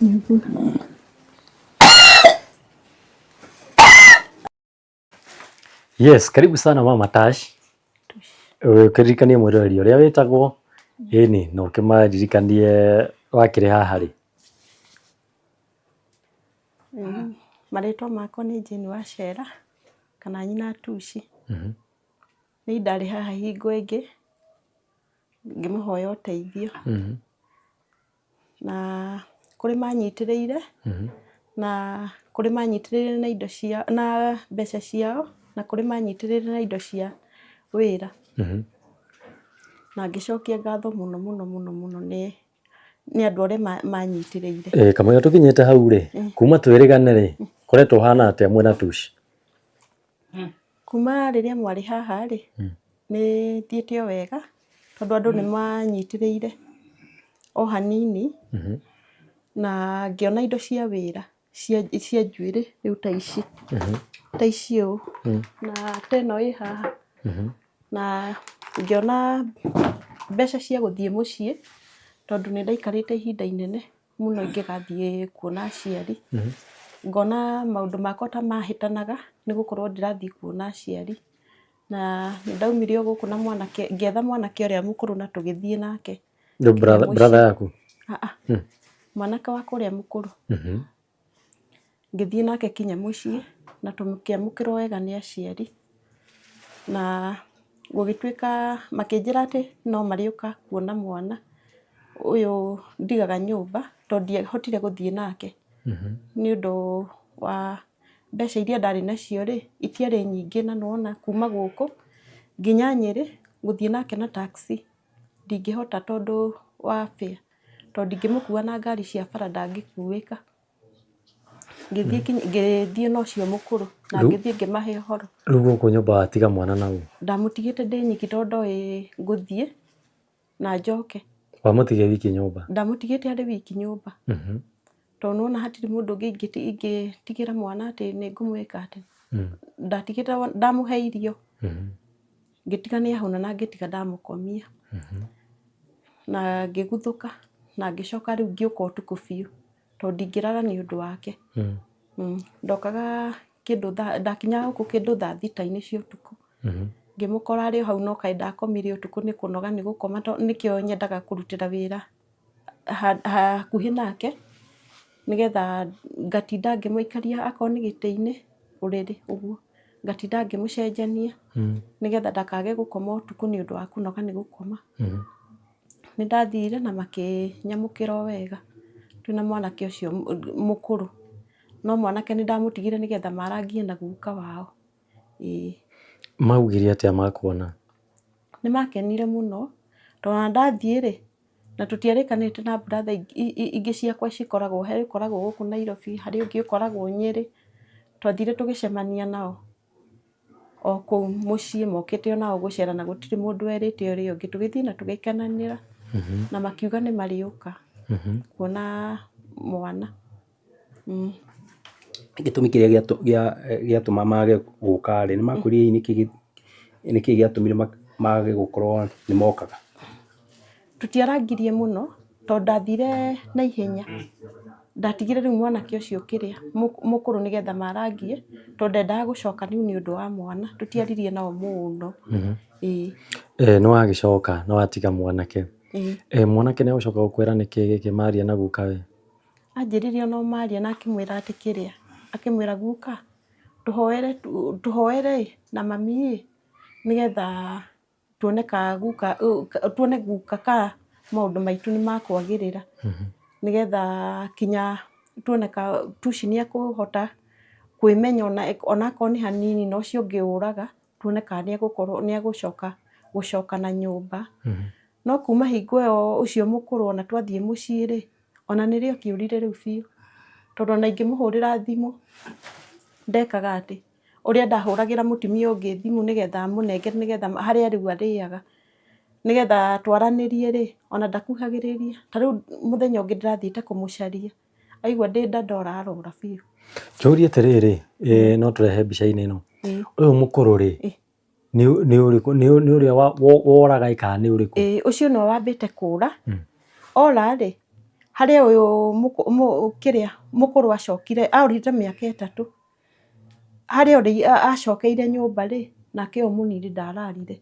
Nĩguo. Yes, karibu sana Mama Tash. Ũkĩririkanie mwĩroreri ũrĩa wĩtagwo ĩni na ũkĩmaririkanie wakĩrĩ haha rĩ. Marĩtwa makwa nĩ Jane Wacera kana nyina Tushi. Niĩ ndarĩ haha hingo ĩngĩ ngĩmũhoya ũteithio. Na kũrĩ manyitĩrĩire, na kũrĩ manyitĩrĩire na indo cia na mbeca ciao, na kũrĩ manyitĩrĩire na indo cia wĩra. Na ngĩcokia ngatho mũno mũno mũno mũno nĩ nĩ andũ arĩa manyitĩrĩire. Ĩĩ kamũira tũkinyĩte hau rĩ, kuma twĩrĩgane rĩ, koretwo ũhana atĩa mwĩna Tush? Kuma rĩrĩa mwarĩ haha rĩ, nĩ thiĩte o wega, tondũ andũ nĩ manyitĩrĩire o hanini, na ngĩona indo cia wĩra cia njuĩrĩ rĩu ta ici, ta ici ũũ, na ta ĩno ĩ haha, na ngĩona mbeca cia gũthiĩ mũciĩ, tondũ nĩ ndaikarĩte ihinda inene. mũno ingĩgathiĩ kuona aciari, ngona maũndũ makwa ta mahĩtanaga nĩ gũkorwo ndĩrathiĩ kuona aciari. Na nĩ ndaumire o gũkũ na mwanake, ngĩetha mwanake ũrĩa mũkũrũ na tũgĩthiĩ nake. Brother yaku? Aa, mwanake wakwa ũrĩa mũkũrũ. Ngĩthiĩ nake kinya mũciĩ na tũkĩamũkĩrwo wega nĩ aciari. Na gũgĩtuĩka makĩnjĩra atĩ no marĩũka kuona mwana ũyũ ndigaga nyũmba tondũ ndiahotire gũthiĩ nake nĩ ũndũ wa mbeca iria ndarĩ nacio rĩ, itiarĩ nyingĩ na nĩwona kuma gũkũ nginya Nyĩrĩ gũthiĩ nake na taxi ndingĩhota tondũ wa fare, tondũ ndingĩmũkua na ngari cia bara ndangĩkuĩka. Ngĩthiĩ ngĩthiĩ na ũcio mũkũrũ na ngĩthiĩ ngĩmahe ũhoro. Rĩu gũkũ nyũmba watiga mwana na ũ? Ndamũtigĩte ndĩ nyiki tondũ ndoĩ ngũthiĩ na njoke. Wamũtiga wiki nyũmba? Ndamũtigĩte arĩ wiki nyũmba. Tondũ nĩwona hatirĩ mũndũ ũngĩ ingĩtigĩra mwana atĩ nĩ ngũmwĩka atĩ. Ndatigĩte ndamũhe irio, ngĩtiga nĩ ahũna na ngĩtiga ndamũkomia. Na ngĩguthũka na ngĩcoka rĩu ngĩũka ũtukũ biũ. Tondũ ndingĩrara nĩ ũndũ wake. Ndokaga kĩndũ thaa, ndakinyaga gũkũ kĩndũ thaa thita-inĩ cia ũtukũ. Ngĩmũkora arĩ o hau no kaĩ ndakomire ũtukũ nĩ kũnoga nĩ gũkoma tondũ nĩkĩo nyendaga kũrutĩra wĩra hakuhĩ nake, nĩgetha ngatinda ngĩmũikaria akorwo nĩ gĩtĩ-inĩ, ũrĩrĩ ũguo, ngatinda ngĩmũcenjania, nĩgetha ndakage gũkoma ũtukũ nĩ ũndũ wa kũnoga nĩ gũkoma. Nĩ ndathire na makĩnyamũkĩra o wega twĩna mwanake ũcio mũkũrũ. No mwanake nĩ ndamũtigire nĩgetha marangie na guka wao, ĩĩ. Maugire atĩa makuona? Nĩ makenire mũno, tondũ ona ndathiĩ rĩ, na tũtiarĩkanĩte na brother ingĩ ciakwa cikoragwo, he ũkoragwo gũkũ Nairobi, harĩ ũngĩ ũkoragwo Nyĩrĩ, twathire tũgĩcemania nao. O kũu mũciĩ mokĩte onao gũcera na gũtirĩ mũndũ werĩte ũrĩa ũngĩ. Tũgĩthiĩ na tũgĩkenanĩra na makiuga nĩ marĩũka kuona mwana. Gĩtũmi kĩrĩa gĩatũma mage gũka rĩ, nĩ makwĩrire hihi nĩkĩ gĩatũmire mage gũkorwo nĩ mokaga? Tũtiarangirie mũno tondũ ndathire na ihenya, ndatigire rĩu mwanake ũcio kĩrĩa mũkũrũ nĩgetha marangie tondũ ndendaga gũcoka rĩu nĩ ũndũ wa mwana, tũtiaririe nao mũno, ĩĩ. Nĩ wagĩcoka na watiga mwanake, mwanake nĩ agũcoka gũkwĩra nĩkĩ gĩkĩ maria na gukawe? Anjĩrire ona o maria na akĩmwĩra atĩ kĩrĩa, akĩmwĩra guka tũhoere tũhoere ĩ na mami ĩ nĩgetha tuone ka guka tuone guka ka maũndũ maitũ nĩ makwagĩrĩra, nĩgetha kinya tuone ka tuci nĩ ekũhota kwĩmenya onakorwo nĩ hanini na ũcio ũngĩ ũraga tuone kana nĩ egũkorwo nĩ egũcoka gũcoka na nyũmba. No kuma hingo ĩyo ũcio mũkũrũ ona twathiĩ mũciĩ rĩ, ona nĩrĩo akĩũrire rĩu biũ, tondũ ona ingĩmũhũrĩra thimũ ndekaga atĩ. Ũrĩa ndahũragĩra mũtumia ũngĩ thimũ nĩgetha amũnengere nĩgetha harĩa rĩu arĩaga, nĩgetha twaranĩrie rĩ, ona ndakuhagĩrĩria. Ta rĩu mũthenya ũngĩ ndĩrathiĩte kũmũcaria, aigua ndĩ nda ndora arora biũ. Njũrie atĩrĩrĩ, no tũrehe mbica-inĩ ĩno, ũyũ mũkũrũ rĩ, nĩ ũrĩkũ, nĩ ũrĩa woraga ĩ kana nĩ ũrĩkũ? Ĩĩ ũcio nĩwe wambĩte kũra, ora rĩ, Harĩa ũyũ kĩrĩa mũkũrũ acokire aũrire mĩaka 3. Harĩa acokeire nyũmba rĩ, nake ũyũ mũnini ndararire.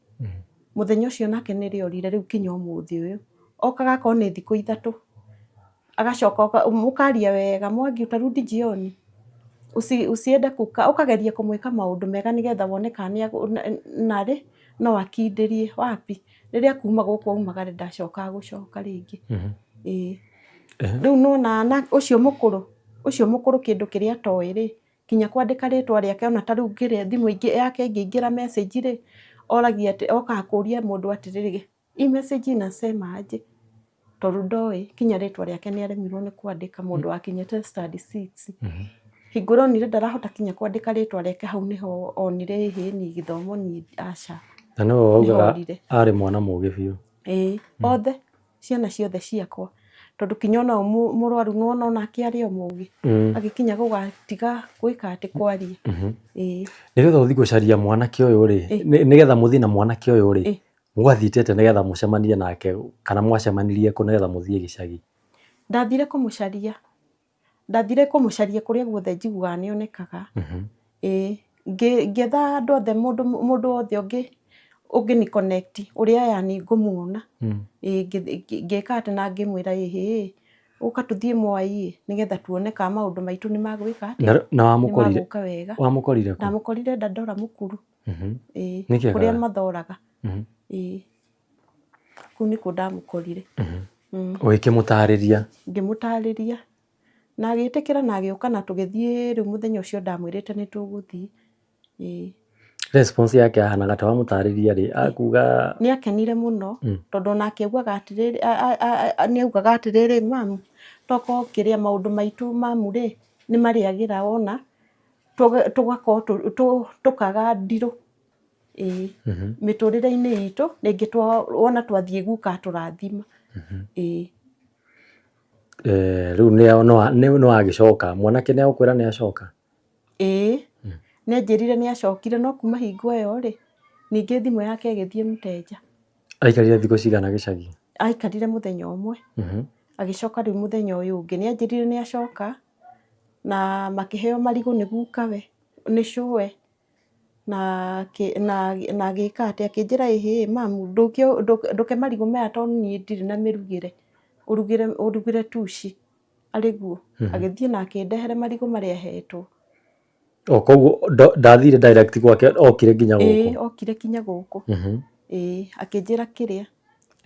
Mũthenya ũcio nake nĩrĩo orire rĩu kinya ũmũthĩ ũyũ. Okaga akorwo nĩ thikũ 3, agacoka mũkaria wega, Mwangi utarudi jioni, usiende kukaa, ũkageria kũmwĩka maũndũ mega nĩgetha wone kana narĩ no akindĩrie wapi. Rĩrĩa kuma gũkũ aumagare ndacokaga gũcoka rĩngĩ. Ĩĩ. Rĩu nĩwona ũcio mũkũrũ, ũcio mũkũrũ kĩndũ kĩrĩa atoĩ rĩ, kinya kwandĩka rĩtwa rĩake ona ta rĩu kĩrĩa thimũ yake ĩngĩingĩra message rĩ, oragia atĩ, okaga kũria mũndũ atĩrĩrĩ, hii message inasema aje? Tondũ ndoĩ kinya rĩtwa rĩake nĩ aremirwo nĩ kwandĩka mũndũ wakinyĩte standard six. Hingo ĩrĩa onire ndarahota kinya kwandĩka rĩtwa rĩake hau nĩho onire ĩhĩ niĩ gĩthomo niĩ aca. Na nĩwe waugaga arĩ mwana mũgĩ biũ. Ĩĩ, othe ciana ciothe ciakwa tondũ kinya ona ũyũ mũrwaru nĩwona onake arĩ o mũgĩ, agĩkinya gũgatiga gwĩka atĩ kwaria. Ĩĩ. Nĩgetha ũthiĩ gũcaria mwanake ũyũ rĩ, nĩgetha mũthiĩ na mwanake ũyũ rĩ, mwathiĩte atĩa nĩgetha mũcemanie nake kana mwacemanirie kũ nĩgetha mũthiĩ gĩcagi? Ndathire kũmũcaria, ndathire kũmũcaria kũrĩa guothe njiguaga nĩ onekaga. Ĩĩ, ngĩetha andũ othe mũndũ mũndũ wothe ũngĩ ũngĩni connect ũrĩa yani ngũmuona. Ĩĩ, ngĩka atĩ na ngĩmwĩra ĩhĩ ũka tũthiĩ Mwai ĩ nĩgetha tuone kana maũndũ maitũ nĩ magwĩka atĩa, Na wamũkorire nĩ magũka wega. Wamũkorire kũ? Ndamũkorire Dandora Mũkuru. Ĩĩ, kũrĩa mathoraga. Ĩĩ, kũu nĩkuo ndamũkorire. Ũgĩkĩmũtarĩria? Ngĩmũtarĩria na agĩtĩkĩra na agĩũka na tũgĩthiĩ rĩu mũthenya ũcio ndamwĩrĩte nĩ tũgũthiĩ. Ĩĩ. Response yake yahanaga ta wamũtarĩria rĩ, akuga Nĩ akenire mũno tondũ onake augaga atĩrĩrĩ, nĩ augaga atĩrĩrĩ, mamu tokorwo kĩrĩa maũndũ maitũ mamu rĩ nĩ marĩagĩra wona tũgakorwo tũkaga ndirũ. Ĩĩ, mĩtũrĩre-inĩ itũ rĩngĩ wona twathiĩ guka atũrathima. Ĩĩ. Rĩu nĩ wagĩcoka, mwanake nĩ agũkwĩra nĩ acoka? Ĩĩ, nĩ anjĩrire nĩ acokire no kuma hingo ĩyo rĩ, ningĩ thimũ yake ĩgĩthiĩ mũteja. Aikarire thikũ cigana gĩcagi? Aikarire mũthenya ũmwe, agĩcoka rĩu mũthenya ũyũ ũngĩ. Nĩ anjĩrire nĩ acoka na makĩheo marigũ nĩ gukawe, nĩ cũwe na agĩka atĩ akĩnjĩra ĩhĩ mamu ndũke marigũ maya tondũ niĩ ndirĩ na mĩrugĩre, ũrugĩre tuci arĩguo. Agĩthiĩ na akĩndehere marigũ marĩa ahetwo. O koguo ndathire direct gwake, okire nginya gũkũ? Ĩĩ, okire kinya gũkũ. Ĩĩ, akĩnjĩra kĩrĩa,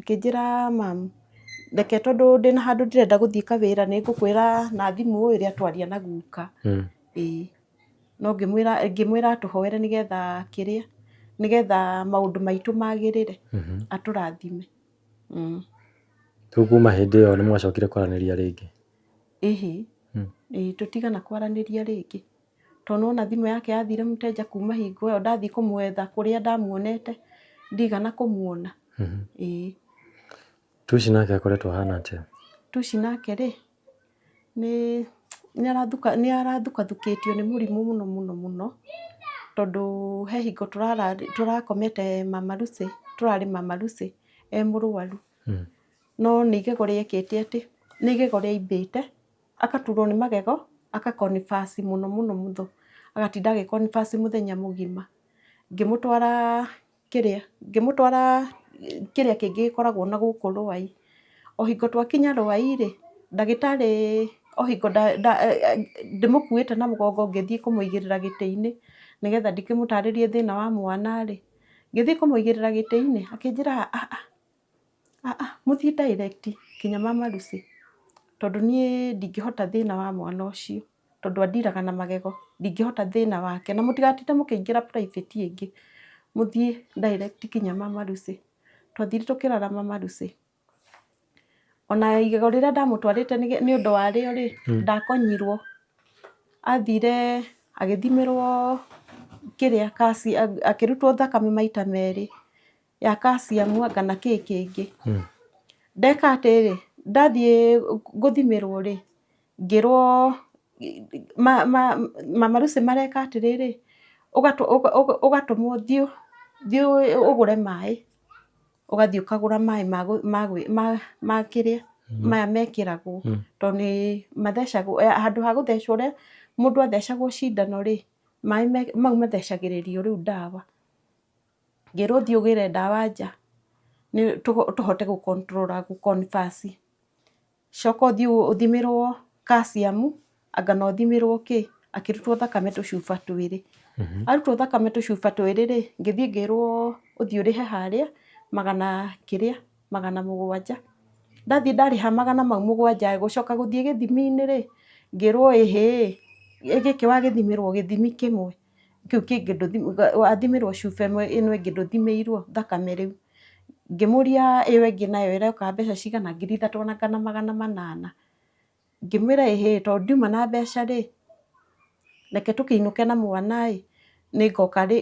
akĩnjĩra mamu reke tondũ ndĩna handũ ndĩrenda gũthiĩ kawĩra nĩ ngũkwĩra na thimũ ĩrĩa twaria na guka. Ĩĩ, no ngĩmwĩra atũhoere nĩgetha kĩrĩa, nĩgetha maũndũ maitũ magĩrĩre, atũrathime. Rĩu kuma hĩndĩ ĩyo nĩ mwacokire kwaranĩria rĩngĩ? Ĩhĩ, ĩĩ tũtigana kwaranĩria rĩngĩ. Tondũ nĩwona thimũ yake yathire mũteja kuma hingo ĩyo ndathiĩ kũmwetha kũrĩa ndamuonete ndigana kũmuona. Ĩĩ. Tushi nake akoretwo ahana atĩa? Tushi nake rĩ, nĩ arathukathukĩtio nĩ mũrimũ mũno mũno mũno, tondũ he hingo tũrakomete Mama Lucy, tũrarĩ Mama Lucy e mũrwaru. No nĩ igego rĩekĩte atĩ, nĩ igego rĩaimbĩte, agaturwo nĩ magego, aka converse mũno mũno mũno, agatinda agĩ converse mũthenya mũgima. Ngĩmũtwara kĩrĩa, ngĩmũtwara kĩrĩa kĩngĩ gĩkoragwo na gũkũ Rwai. O hingo twakinya Rwai rĩ, ndagĩtarĩ o hingo ndĩmũkuĩte na mũgongo ngĩthiĩ kũmũigĩrĩra gĩtĩ-inĩ nĩgetha ndĩkĩmũtarĩrie thĩna wa mwana rĩ, ngĩthiĩ kũmũigĩrĩra gĩtĩ-inĩ akĩnjĩra mũthiĩ direct nginya Mama Lucy tondũ niĩ ndingĩhota thĩna wa mwana ũcio tondũ andiraga na magego, ndingĩhota thĩna wake na mũtigatinde mũkĩingĩra private ĩngĩ, mũthiĩ direct nginya Mama Lucy. Twathire tũkĩrora Mama Lucy, ona igego rĩrĩa ndamũtwarĩte nĩ ũndũ warĩo rĩ, ndakonyirwo, athire agĩthimĩrwo kĩrĩa akĩrutwo thakame maita merĩ ya calcium anga na kĩ kĩngĩ. Ndeka atĩrĩ, ndathiĩ gũthimĩrwo rĩ, ngĩrwo Mama Lucy mareka atĩrĩrĩ, ũgatũmwo thiĩ ũgũre maĩ, ũgathiĩ ũkagũra maĩ ma kĩrĩa, Maya mekĩragwo tondũ nĩ mathecagwo, handũ ha gũthecwo ũrĩa mũndũ athecagwo cindano rĩ, maĩ mau mathecagĩrĩrio rĩu ndawa. Ngĩrwo thiĩ ũgĩre ndawa nja nĩ tũhote gũ control gũ converse. Coka ũthiĩ ũthimĩrwo calcium anga no ũthimĩrwo kĩ, akĩrutwo thakame tũcuba twĩrĩ. Arutwo thakame tũcuba twĩrĩ rĩ, ngĩthiĩ ngĩrwo ũthiĩ ũrĩhe harĩa magana kĩrĩa, 700. Ndathiĩ ndarĩha 700 gũcoka gũthiĩ gĩthimi-inĩ rĩ, ngĩrwo ĩhĩ, gĩkĩ wagĩthimĩrwo gĩthimi kĩmwe, kĩu kĩngĩ wathimĩrwo cuba ĩmwe ĩno ĩngĩ ndũthimĩirwo thakame rĩu. Ngĩmũria ĩyo ĩngĩ nayo ĩroka mbeca cigana, 3800. Ngĩmwĩra ĩhĩ tondũ ndiuma na mbeca rĩ, reke tũkĩinũke na mwana ĩ, nĩngoka rĩ,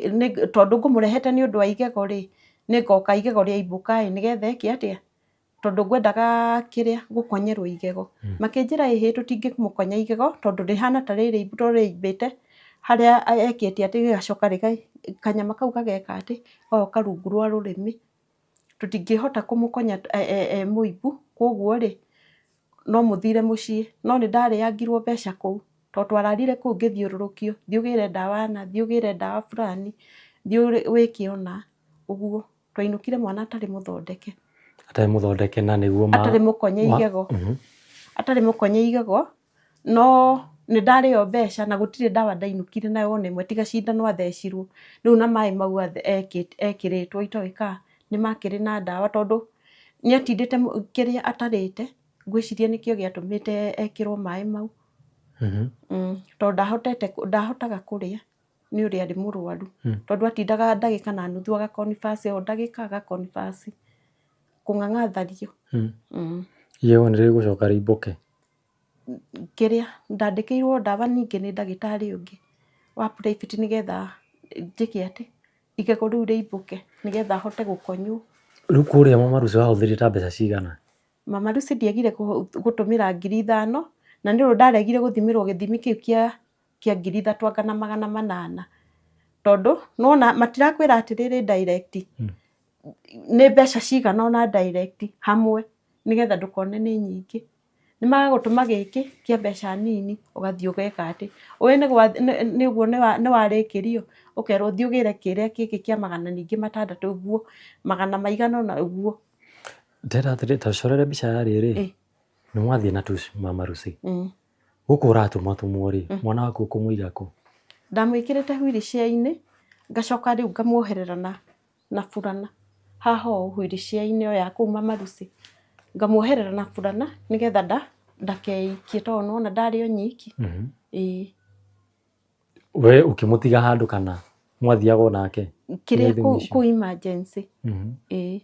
tondũ ngũmũrehete nĩ ũndũ wa igego rĩ, nĩngoka igego rĩaimbũka ĩ, nĩgetha eke atĩa, tondũ ngwendaga kĩrĩa, gũkonyerwo igego. Makĩnjĩra ĩhĩ tũtingĩmũkonya igego tondũ rĩhana ta rĩrĩ imbu tondũ rĩimbĩte, harĩa ekĩte atĩ rĩgacoka kanyama kau gageka atĩ, gagoka rungu rwa rũrĩmĩ. Tũtingĩhota kũmũkonya e mũimbu, koguo rĩ, no mũthire mũciĩ. No nĩ ndarĩangirwo mbeca kũu, tondũ twararire kũu ngĩthiũrũrũkio, thiĩ ũgĩre ndawa na, thiĩ ũgĩre ndawa fulani, thiĩ wĩke ũna, ũguo. Twainũkire mwana atarĩ mũthondeke. Atarĩ mũthondeke na nĩguo ma... Atarĩ mũkonye igego. Atarĩ mũkonye igego, no nĩ ndarĩo mbeca na gũtirĩ ndawa ndainũkire nayo ona ĩmwe tiga cindano athecirwo. Rĩu na maĩ mau ekĩrĩtwo itoĩ kana nĩ makĩrĩ na ndawa tondũ nĩ atindĩte kĩrĩa atarĩte, ngwĩciria nĩkĩo gĩatũmĩte ekĩrwo maĩ mau. Tondũ ndahotete ndahotaga kũrĩa nĩ ũrĩa arĩ mũrwaru. Tondũ atindaga ndagĩka na nuthu aga converse o ndagĩka aga converse, kũng'ang'athario. Igego nĩ rĩgũcoka rĩimbũke? Kĩrĩa ndandĩkĩirwo ndawa ningĩ nĩ ndagĩtarĩ ũngĩ wa private nĩgetha njĩke atĩ, igego rĩu rĩimbũke nĩgetha hote gũkonywo. Rĩu kũrĩa Mama Lucy wahũthĩrire ta mbeca cigana? Mama Lucy ndiagire gũtũmĩra 5000 na nĩ ũndũ ndaregire gũthimĩrwo gĩthimi kĩu kĩa 3000 anga na 800 tondũ nĩwona matirakwĩra atĩrĩrĩ direct, nĩ mbeca cigana ũna direct hamwe nĩgetha ndũkone nĩ nyingĩ. Nĩ magagũtũma gĩkĩ kĩa mbeca nini ũgathiĩ ũgeka atĩ, ũĩ nĩ ũguo nĩ warĩkĩrio ũkerwo ũthiĩ ũgĩre kĩrĩa kĩngĩ kĩa magana ningĩ matandatũ ũguo, magana maigana ũna ũguo. Ndĩrenda atĩrĩ, ta ũcorere mbica ya rĩrĩ, nĩ mwathiĩ na tuci Mama Lucy, gũkũ ũratũmwo tũmwo rĩ, mwana waku ũkũmũiga kũ? Ndamwĩkĩrĩte wheelchair-inĩ ngacoka rĩu ngamuoherera na na burana haha ũũ wheelchair-inĩ ĩyo ya kũu Mama Lucy, ngamuoherera na burana nĩgetha ndakeikie tondũ nĩwona ndarĩ o nyiki. Ĩĩ. We ũkĩmũtiga handũ kana mwathiaga o nake? Kĩrĩa kũu emergency. Ĩĩ.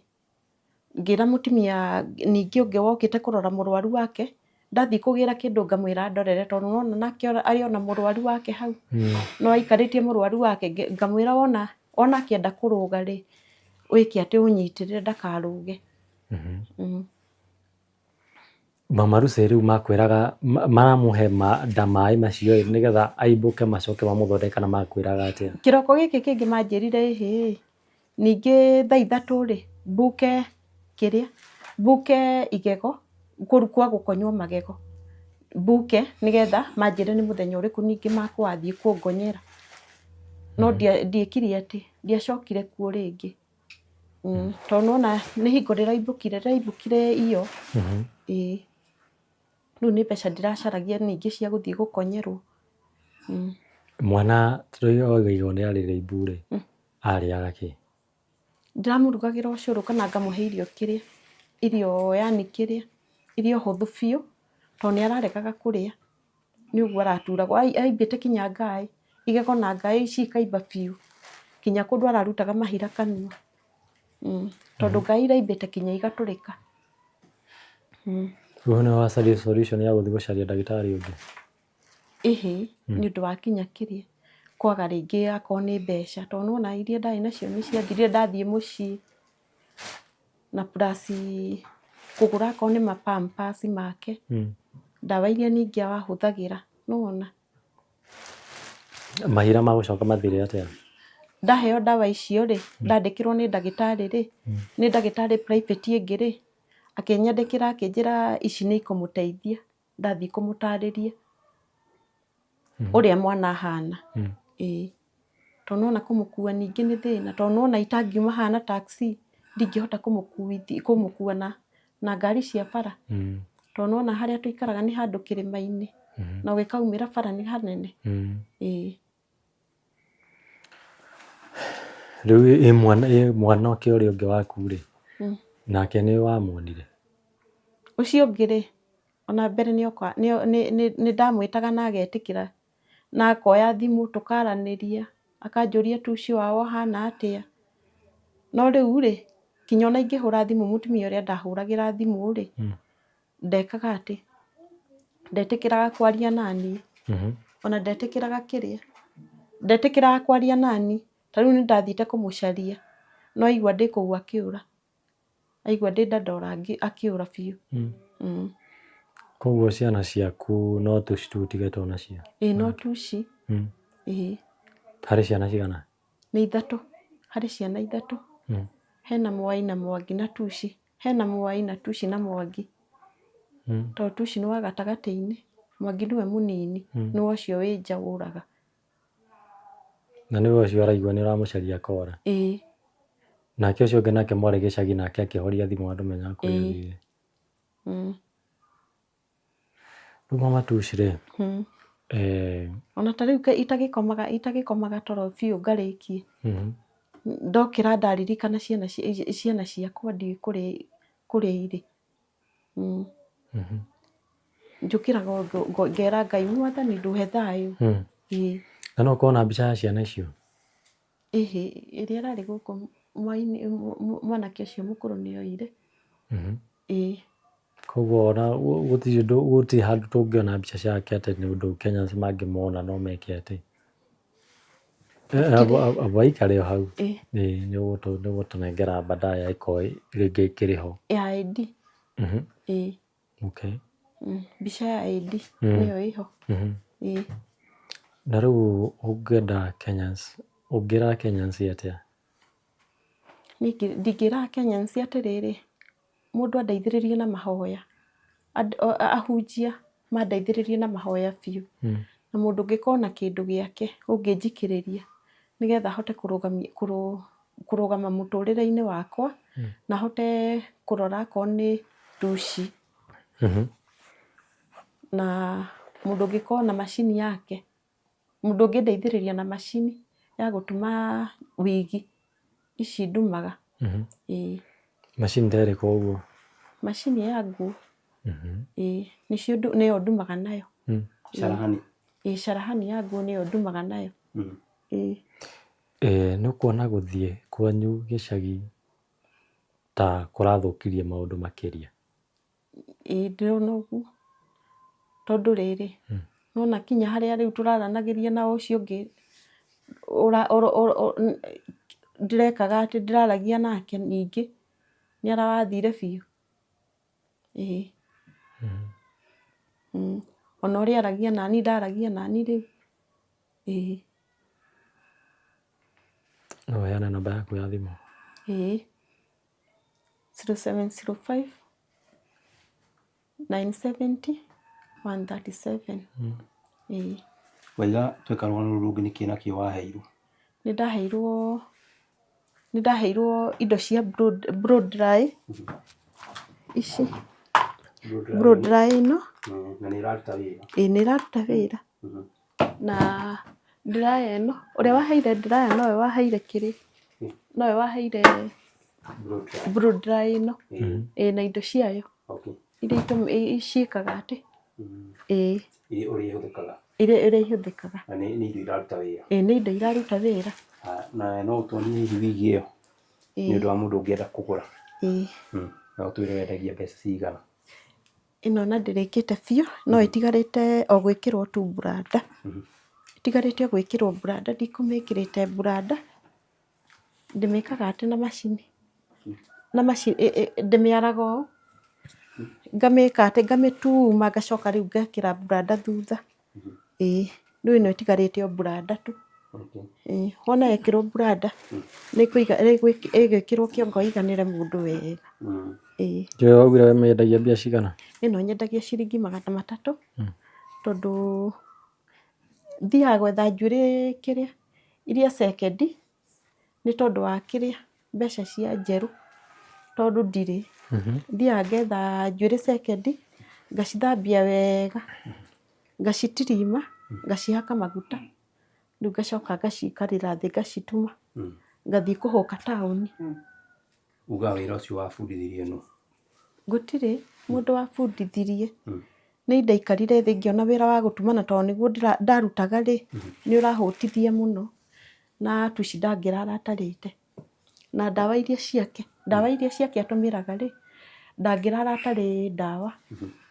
Ngĩra mũtumia ningĩ ũngĩ wokĩte kũrora mũrwaru wake, ndathiĩ kũgĩra kĩndũ ngamwĩra andorere tondũ nĩwona nake arĩ ona mũrwaru wake hau, no aikarĩtie mũrwaru wake, ngamwĩra wona ona akĩenda kũrũga rĩ, wĩke atĩ ũnyitĩrĩre ndakarũge. Mama Lucy rĩu makwĩraga maramũhe nda maĩ macio ĩ nĩgetha aimbũke macoke mamũthondeke kana makwĩraga atĩa? Kĩroko gĩkĩ kĩngĩ manjĩrire ĩhĩ, ningĩ thaa 3 rĩ, mbuke kĩrĩa, mbuke igego, kwa gũkonywo magego, mbuke nĩgetha manjĩre nĩ mũthenya ũrĩkũ ningĩ makwathiĩ kũngonyera. No ndiekire atĩ, ndiacokire kuo rĩngĩ. Tondũ nĩwona nĩ hingo rĩraimbũkire, rĩraimbũkire iyo. Ĩĩ. Rĩu nĩ mbeca ndĩracaragia ningĩ cia gũthiĩ gũkonyerwo. Mwana tondũ wauga nĩ arĩ rĩimbu rĩ, arĩaga kĩ? Ndĩramũrugagĩra ũcũrũ kana ngamũhe irio kĩrĩa, irio yani kĩrĩa, irio hũthũ biũ, tondũ nĩ araregaga kũrĩa. Nĩ ũguo araturagwo, aimbĩte kinya ngaĩ, igego na ngaĩ ici ikaimba biũ, kinya kũndũ ararutaga mahira kanua, tondũ ngaĩ iraimbĩte kinya igatũrĩka. Rĩu nĩ wacaria solution ya gũthiĩ gũcaria ndagĩtarĩ ũngĩ? Ĩhĩ, nĩ ũndũ wa kinya kĩrĩa, kwaga rĩngĩ akorwo nĩ mbeca, tondũ nĩwona iria ndarĩ nacio nĩ ciathirire ndathiĩ mũciĩ. Na plus kũgũra akorwo nĩ ma pampers make, ndawa iria ningĩ arahũthagĩra, nĩwona. Mahira magũcoka mathire atĩa? Ndaheo ndawa icio rĩ, ndandĩkĩrwo nĩ ndagĩtarĩ rĩ, nĩ ndagĩtarĩ private ĩngĩ rĩ, Akĩnyandĩkĩra akĩnjĩra ici nĩ ikũmũteithia ndathiĩ kũmũtarĩria ũrĩa mwana ahana. Ĩĩ. Tondũ nĩwona kũmũkua ningĩ nĩ thĩna, tondũ nĩwona itangiuma haha na taxi ndingĩhota kũmũkua na ngari cia bara. Tondũ nĩwona harĩa tũikaraga nĩ handũ kĩrĩma-inĩ na ũgĩkaumĩra bara nĩ hanene. Ĩĩ. Rĩu ĩ mwana ĩ mwanake ũrĩa ũngĩ waku rĩ, nake nĩ wamuonire? Ũcio ũngĩ rĩ, ona mbere nĩ ndamwĩtaga na agetĩkĩra na akoya thimũ tũkaranĩria, akanjũria tu ũcio wao ahana atĩa. No rĩu rĩ, kinya ona ingĩhũra thimũ mũtumia ũrĩa ndahũragĩra thimũ rĩ, ndekaga atĩ, ndetĩkĩraga kwaria naniĩ, ona ndetĩkĩraga kĩrĩa, ndetĩkĩraga kwaria naniĩ, ta rĩu nĩ ndathiĩte kũmũcaria, no aigua ndĩ kũu akĩũra, aigua ndĩ Dandora akĩũra biũ. Koguo ciana ciaku no tuci tu ũtigĩtwo nacio? Ĩĩ no tuci, ĩĩ. Harĩ ciana cigana? Nĩ ithatũ, harĩ ciana ithatũ, hena Mwai na Mwangi na Tuci. Hena Mwai na Tuci na Mwangi. Tondũ Tuci nĩ wa gatagatĩ-inĩ, Mwangi nĩwe mũnini, nĩwe ũcio wĩ nja ũraga. Na nĩwe ũcio ũraigua nĩ ũramũcaria akora? Ĩĩ. Nake ũcio ũngĩ nake mwarĩ gĩcagi nake akĩhoria thimũ andũ menyaga kũrĩa athire. Rĩu mama Tuci rĩ, Ona ta rĩu itagĩkomaga itagĩkomaga toro biũ ngarĩkie, ndokĩra ndaririkana ciana ciana ciakwa ndiũĩ kũrĩa irĩ. Njũkĩraga ngera Ngai Mwathani ndũhe thayũ. Ĩĩ. Na no ũkorwo na mbica ya ciana icio? Ĩhĩ, ĩrĩa ĩrarĩ gũkũ mwai-inĩ mwanake ũcio mũkũrũ nĩ oire. Ĩĩ. Koguo ona gũtirĩ ũndũ gũtirĩ handũ tũngĩona mbica ciake atĩ nĩ ũndũ Kenyans mangĩmona no meke atĩ. Amba ũikare o hau. Ĩĩ nĩ ũgũtũnengera baadaye angĩkorwo rĩngĩ ĩkĩrĩ ho. Ya ID. Ĩĩ. Okay. Mbica ya ID nĩyo ĩho. Ĩĩ. Na rĩu ũngĩenda Kenyans, ũngĩra Kenyans atĩa? Niĩ ndingĩra Kenyans atĩrĩrĩ, mũndũ andeithĩrĩrie na mahoya, ahunjia mandeithĩrĩrie na mahoya biũ. Na mũndũ ũngĩkorwo na kĩndũ gĩake ũngĩnjikĩrĩria nĩgetha hote kũrũgama mũtũrĩre-inĩ wakwa, na hote kũrora akorwo nĩ tuci. Na mũndũ ũngĩkorwo na macini yake, mũndũ ũngĩndeithĩrĩria na macini ya gũtuma wigi ici ndumaga. Ĩĩ. Macini ta ĩrĩkũ ũguo? Macini ya nguo. Ĩĩ, nĩcio nĩyo ndumaga nayo. Carahani. Ĩĩ, carahani ya nguo nĩyo ndumaga nayo. Ĩĩ. Nĩ ũkuona gũthiĩ kwanyu gĩcagi ta kũrathũkirie maũndũ makĩria? Ĩĩ ndĩrona ũguo, tondũ rĩrĩ, nĩwona kinya harĩa rĩu tũraranagĩria na ũcio ũngĩ ndĩrekaga atĩ ndĩraragia nake ningĩ nĩarathire biũ, ĩĩ. Ona ũrĩa aragia nani ndaragia nani rĩu, ĩĩ. No ũheane namba yaku ya thimũ? Ĩĩ. 0705 970 137. Ĩĩ. Waiga tweka rũgano rũu rũngĩ nĩkĩ nakĩ waheirwo? Nĩ ndaheirwo nĩ ndaheirwo indo cia blow dry ici blow dry ĩno. Na nĩ ĩraruta wĩra? Ĩĩ nĩ ĩraruta wĩra. Na dryer ĩno, ũrĩa waheire dryer nowe waheire kĩrĩa, nowe waheire blow dryer ĩno, ĩĩ na indo ciayo iria ciĩkaga atĩ, ĩĩ. Ũrĩa ihũthĩkaga. Ũrĩa ihũthĩkaga. Na nĩ indo iraruta wĩra. Ĩĩ nĩ indo iraruta wĩra. Na no ũtuonie hihi wigi ĩyo nĩ ũndũ wa mũndũ ũngĩenda kũgũra. Ĩĩ. Na ũtwĩre wendagia mbeca cigana. Ĩno ona ndĩrĩkĩte biũ, no ĩtigarĩte o gwĩkĩrwo tu buranda. Ĩtigarĩte o gwĩkĩrwo buranda, ndikũmĩkĩrĩte buranda, ndĩmĩkaga atĩ na macini, na macini ndĩmĩaraga ũũ, ngamĩka atĩ ngamĩtuma ngacoka rĩu ngekĩra buranda thutha. Ĩĩ, rĩu ĩno ĩtigarĩte o buranda tu. Ĩĩ, wona yekĩrwo buranda, nĩ ĩgwĩkĩrwo kĩongo ĩiganĩre mũndũ wega. Ĩĩ. Njũĩ waugire we mĩendagia mbia cigana? Ĩno nyendagia ciringi 300 tondũ thiaga gwetha njuĩrĩ kĩrĩa iria cekendi nĩ tondũ wa kĩrĩa mbeca cia njerũ tondũ ndirĩ. Thiaga ngetha njuĩrĩ cekendi ngacithambia wega ngacitirima ngacihaka maguta rĩu ngacoka ngacikarĩra thĩ ngacituma ngathiĩ kũhũka taũni. Uga wĩra ũcio wabundithirio nũ? Gũtirĩ mũndũ wabundithirie. Nĩ ndaikarire thĩ ngĩona wĩra wa gũtuma na tondũ nĩguo ndarutaga rĩ, nĩ ũrahũtithia mũno na tuci ndangĩrara atarĩte. Na ndawa iria ciake, ndawa iria ciake atũmĩraga rĩ, ndangĩrara atarĩ ndawa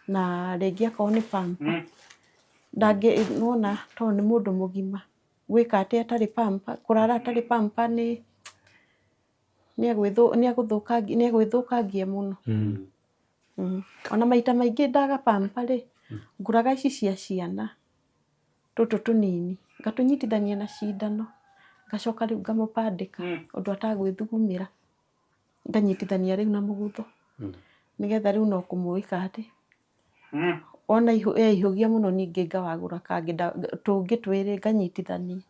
na rĩngĩ akorwo nĩ pamper. Ndangĩ, nĩwona tondũ nĩ mũndũ mũgima, gwĩka atĩ atarĩ pamper, kũrara atarĩ pamper nĩ nĩ egwĩthũkangia mũno. Ona maita maingĩ ndaga pamper rĩ, ngũraga ici cia ciana, tũtũ tũnini, ngatũnyitithania na cindano, ngacoka rĩu ngamũbandĩka ũndũ atagwĩthugumĩra, nganyitithania rĩu na mũgutho, nĩgetha rĩu no kũmwĩka atĩ, wona eihũgia mũno ningĩ ngawagũra kangĩ tũngĩ twĩrĩ nganyitithania.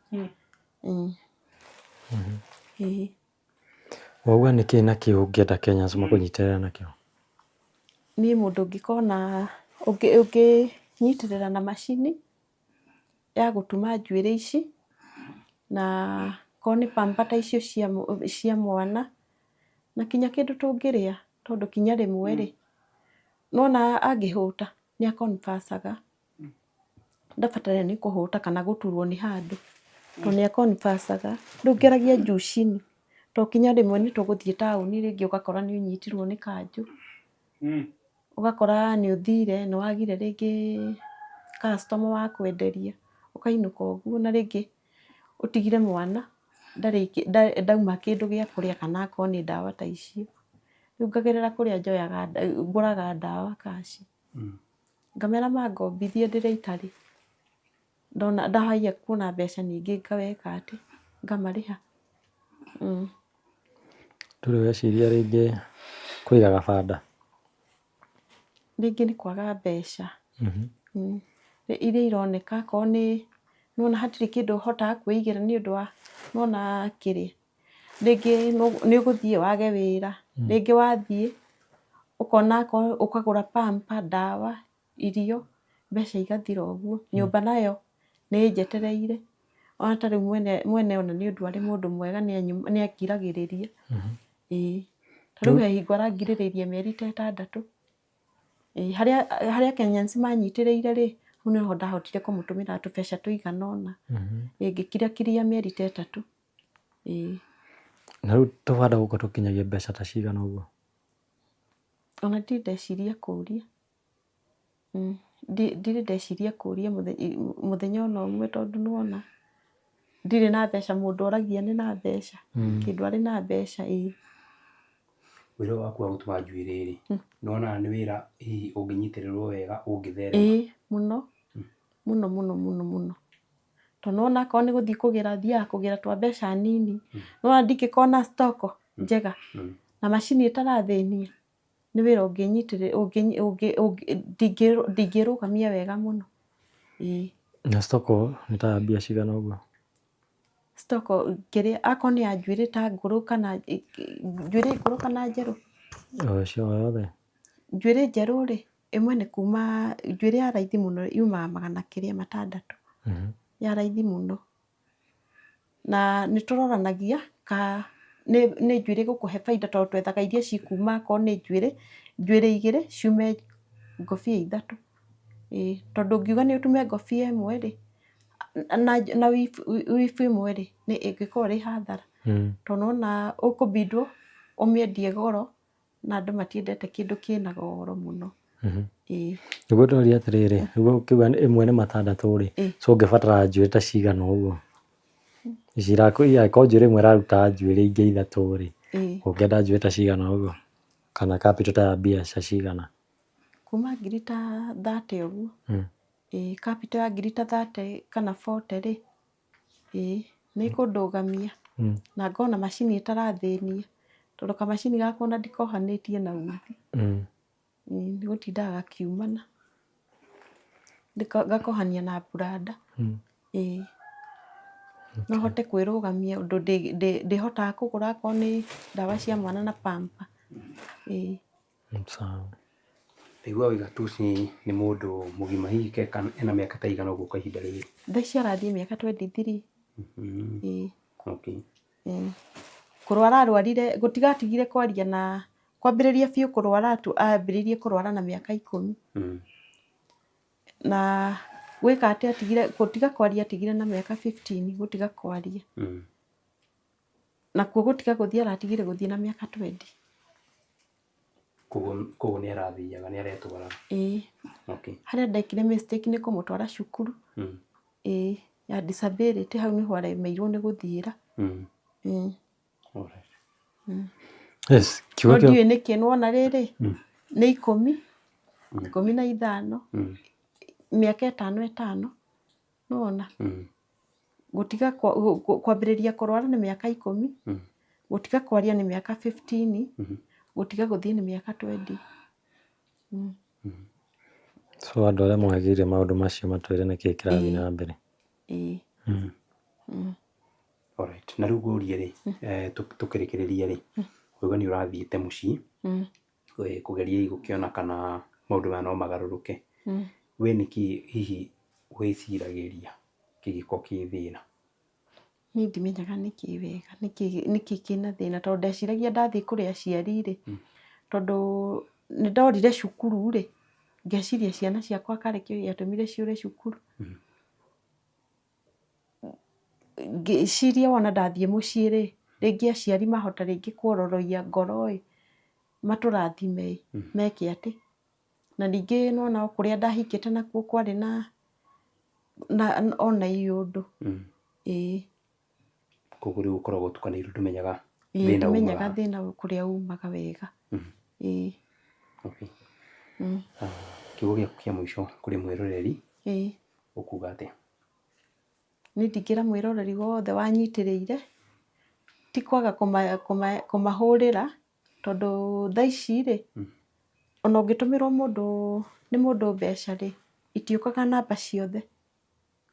Ĩĩ. Wauga nĩkĩ na kĩ ũngĩenda Kenyans makũnyitĩrĩre nakĩo? Niĩ mũndũ ũngĩkorwo na ũngĩnyitĩrĩra na macini ya gũtuma njuĩrĩ ici na korwo nĩ pamper ta icio cia mwana na kinya kĩndũ tũngĩrĩa tondũ kinya rĩmwe rĩ, nĩwona angĩhũta nĩ a confess aga. Ndabataraga nĩ kũhũta kana gũturwo nĩ handũ tondũ nĩ a confess aga. Rĩu ngeragia juu chini tondũ kinya rĩmwe nĩ tũgũthiĩ taũni rĩngĩ ũgakora nĩ ũnyitirwo nĩ kanjũ, ũgakora nĩ ũthire nĩ wagire rĩngĩ customer wa kwenderia ũkainũka ũguo na rĩngĩ ũtigire mwana ndauma kĩndũ gĩa kũrĩa kana akorwo nĩ ndawa ta icio. Rĩu ngagerera kũrĩa njoyaga ngũraga ndawa cash. Ngamera mangombithie ndĩrĩa itarĩ, ndona ndahaiya kuona mbeca ningĩ ngaweka atĩ, ngamarĩha. Ndũrĩ weciria rĩngĩ kũiga gabanda? Rĩngĩ nĩ kwaga mbeca iria ironeka akorwo nĩ, nĩwona hatirĩ kĩndũ hotaga kwĩigĩra nĩ ũndũ wa, nĩwona kĩrĩa, rĩngĩ nĩ ũgũthiĩ wage wĩra, rĩngĩ wathiĩ ũkona akorwo ũkagũra pamper, ndawa, irio, mbeca igathira ũguo. Nyũmba nayo nĩ ĩnjetereire, ona ta rĩu mwene mwene ona nĩ ũndũ arĩ mũndũ mwega nĩ angiragĩrĩria, ĩĩ. Ta rĩu he hingo arangirĩrĩirie mĩeri ta ĩtandatũ. Harĩa harĩa Kenyans manyitĩrĩire rĩ, hau nĩho ndahotire kũmũtũmĩra tũbeca tũigana ũna, ngĩkirakiria mĩeri ta ĩtatũ. Ĩĩ. Na rĩu tũbanda gũkũ tũkinyagia mbeca ta cigana ũguo? Ona ndirĩ ndeciria kũria. Ndirĩ ndeciria kũria mũthenya ona ũmwe tondũ nĩwona ndirĩ na mbeca mũndũ oragia nĩ na mbeca, kĩndũ arĩ na mbeca ĩĩ. Wĩra ũyũ waku wa gũtuma njuĩrĩ rĩ, nĩ wonaga nĩ wĩra hihi ũngĩnyitĩrĩrwo wega ũngĩtherema? Ĩĩ mũno, mũno mũno mũno mũno. Tondũ nĩwona akorwo nĩ gũthiĩ kũgĩra thiaga kũgĩra twa mbeca nini, nĩwona ndingĩkorwo na stock njega na macini ĩtarathĩnia, nĩ wĩra ndingĩrũgamia wega mũno, ĩĩ. Na stock nĩ ta mbia cigana ũguo? Stock kĩrĩa akorwo nĩ ya njuĩrĩ ta ngũrũ kana njuĩrĩ ngũrũ kana njerũ? O ciothe. Njuĩrĩ njerũ rĩ, ĩmwe nĩ kuma, njuĩrĩ ya raithi mũno yumaga magana kĩrĩa matandatũ, ya raithi mũno. Na nĩ tũroranagia ka nĩ njuĩrĩ ĩgũkũhe bainda tondũ twethaga iria cikuma akorwo nĩ njuĩrĩ, njuĩrĩ igĩrĩ ciume ngobia ithatũ. Ĩĩ, tondũ ũngiuga nĩ ũtume ngobia ĩmwe rĩ, na weave ĩmwe rĩ, ĩngĩkorwo ĩrĩ hathara. Tondũ nĩwona ũkũbindwo ũmĩendie goro na andũ matiendete kĩndũ kĩna goro mũno. Ĩĩ. Nĩguo ndoria atĩrĩrĩ, nĩguo ũkiuga ĩmwe nĩ matandatũ rĩ, so ũngĩbatara njuĩrĩ ta cigana ũguo? Ici angĩkorwo njuĩrĩ ĩmwe ĩraruta njuĩrĩ ingĩ ithatũ rĩ, ũngĩenda njuĩrĩ ta cigana ũguo? Kana capital ta ya mbia ta cigana? Kuma ngiri ta 30 ũguo. Ĩĩ capital ya ngiri ta 30 kana 40 rĩ, ĩĩ nĩ ĩkũndũgamia na ngorwo na macini ĩtarathĩnia. Tondũ kamacini gakwa ona ndikohanĩtie na uthi. Nĩ gũtindaga gakiumana. Ngakohania na mburanda. Ĩĩ. No hote kwĩrũgamia ũndũ ndĩhotaga kũgũra akorwo nĩ ndawa cia mwana na pamper. Ĩĩ. Sawa. Ndaigua waiga Tusi nĩ mũndũ mũgima hihi ena mĩaka ta ĩigana ũguo kwa ihinda rĩrĩ? Thaa ici arathiĩ mĩaka 23. Ĩĩ. Okay. Ĩĩ. Kũrwara arwarire, gũtigatigire kwaria na, kwambĩrĩria biũ kũrwara ambĩrĩirie kũrwara na mĩaka 10. Na gwĩka atĩ atigire, gũtiga kwaria atigire na mĩaka 15 gũtiga kwaria. Nakuo gũtiga gũthiĩ aratigire gũthiĩ na mĩaka 20. Koguo nĩ arathiaga, nĩ aretwaraga? Ĩĩ. Okay. Harĩa ndekire mistake nĩ kũmũtwara cukuru. Ĩĩ, ya disability hau nĩho aremeirwo nĩ gũthiĩra. Ĩĩ. Alright. Yes, No ndiũĩ nĩkĩ nĩwona rĩrĩ, nĩ 10, 15, mĩaka ĩtano ĩtano, nĩwona? Gũtiga kwambĩrĩria kũrwara nĩ mĩaka 10, gũtiga kwaria nĩ mĩaka 15, gũtiga gũthiĩ nĩ mĩaka 20. So andũ arĩa mohĩgĩrĩire maũndũ macio matwĩre nĩkĩĩ kĩrathiĩ na mbere. Ĩĩ. Alright. Na rĩu ngũrie rĩ, tũkĩrĩkĩrĩria rĩ, wauga nĩ ũrathiĩte mũciĩ kũgeria hihi gũkĩona kana maũndũ maya no magarũrũke. We nĩkĩ hihi wĩciragĩria kĩngĩkorwo kĩ thĩna? Niĩ ndimenyaga nĩkĩ wega, nĩkĩ kĩna thĩna tondũ ndeciragia ndathiĩ kũrĩ aciari rĩ, tondũ nĩ ndorire cukuru rĩ, ngeciria ciana ciakwa karĩ kĩĩ gĩatũmire ciũre cukuru. Ngĩciria wona ndathiĩ mũciĩ rĩ, rĩngĩ aciari mahota rĩngĩ kwororoia ngoro ĩ, matũrathime ĩ, meke atĩ. Na ningĩ nĩwona o kũrĩa ndahikĩte nakuo kwarĩ na ona iũndũ. Ĩĩ. Koguo rĩu ũkoragwo ũtukanĩirwo ndũmenyaga Ĩĩ thĩna umaga ndimenyaga ha. thĩna kũrĩa umaga wega. Ĩĩ. Okay. Kiugo gĩaku kĩa mũico kũrĩ mwĩroreri ũkuga atĩa? Niĩ ndingĩra mwĩroreri wothe wanyitĩrĩire, ti kwaga kũmahũrĩra, tondũ thaa ici rĩ, ona ũngĩtũmĩrwo mũndũ nĩ mũndũ mbeca rĩ, itiũkaga namba ciothe,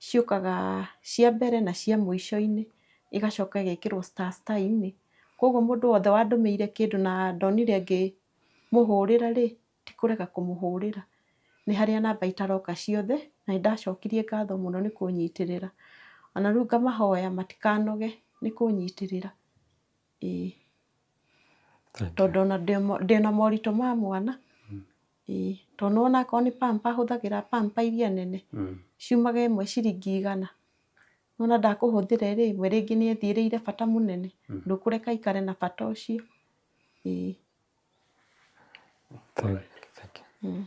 ciũkaga cia mbere na cia mũico-inĩ, igacoka igekĩrwo star star inĩ. Koguo mũndũ wothe wandũmĩire kĩndũ na ndonire ngĩmũhũrĩra rĩ, ti kũrega kũmũhũrĩra, nĩ harĩa namba itaroka ciothe, na nĩ ndacokirie ngatho mũno nĩ kũnyitĩrĩra. Ona rĩu ngamahoya matikanoge nĩ kũnyitĩrĩra, ĩĩ. Tondũ ona ndĩna moritũ ma mwana, ĩĩ. Tondũ nĩ wona akorwo nĩ pamper hũthagĩra pamper iria nene, ciumaga ĩmwe ciringi 100. Nĩ wona ndakũhũthĩra ĩrĩ ĩmwe rĩngĩ nĩ ethiĩrĩire bata mũnene, ndũkũreka aikare na bata ũcio, ĩĩ. Thank you.